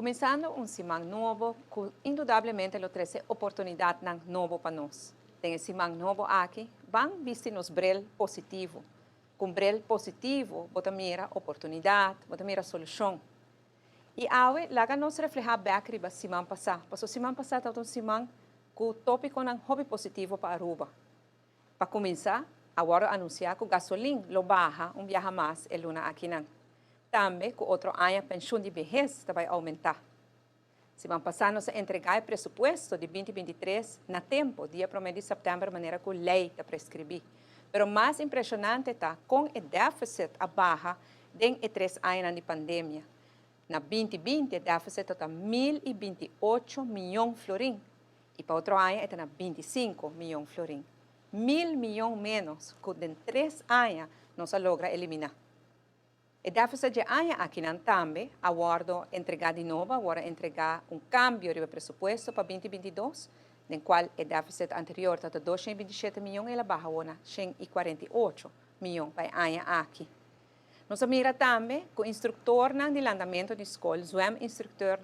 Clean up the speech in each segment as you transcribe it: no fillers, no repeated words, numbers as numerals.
Cuminsando un siman nobo, cu indudablemente lo trece oportunidad nobo pa nos. Den e siman nobo aki, ban bisti nos bril positivo. Cu bril positivo, bo ta mira oportunidad, bo ta mira solucion. Y awe, laga nos refleha bek riba siman pasa. Paso siman pasa ta un siman cu topiconan hopi positivo pa Aruba. Pa cuminsa, awor a anuncia cu gasolin lo baha un biaha mas e luna aki nan. Tambe cu otro aña pensioen di behes ta bay aumenta. Siman pasa nos a entrega e presupuesto di 2023 na tempo, dia 1 di september, manera cu ley ta prescribi. Pero mas impresionante ta con e deficit a baha den e 3 aña di pandemia. Na 2020, e deficit ta 1028 miyon florin. Y pa otro aña ta na 25 miyon florin. 1000 miyon menos cu den 3 aña nos a logra elimina. E deficit di e aña aki nan tambe, a wordo entrega di nobo, awor a entrega un cambio di presupuesto pa 2022, den cual e deficit anterior ta 227 miyon, el a baha na 148 miyon pa e aña aki. Nos a mira tambe cu instructor di landamento di scol, zwem instructor,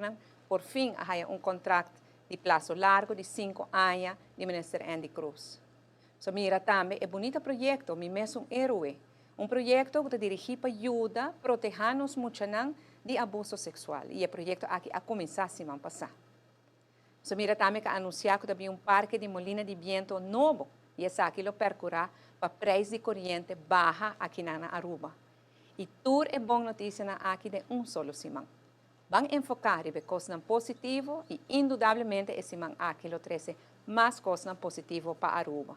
por fin a haya un contract di plazo largo di 5 aña di Minister Endy Croes. Nos a mira tambe e bunita proyecto Mi Mesun Héroe, un proyecto cu ta dirigi pa yuda proteha nos muchanan di abuso sexual. Y e proyecto aki a cuminsa siman pasa. Nos a mira tambe cu a anuncia cu tambe un parke di molina di biento nobo y esaki lo percura pa prijs di coriente baha aki na Aruba. Y tur e bon noticia aki den un solo siman. Ban enfoca riba cos positivo y indudablemente e siman aki lo trece mas cos positivo pa Aruba.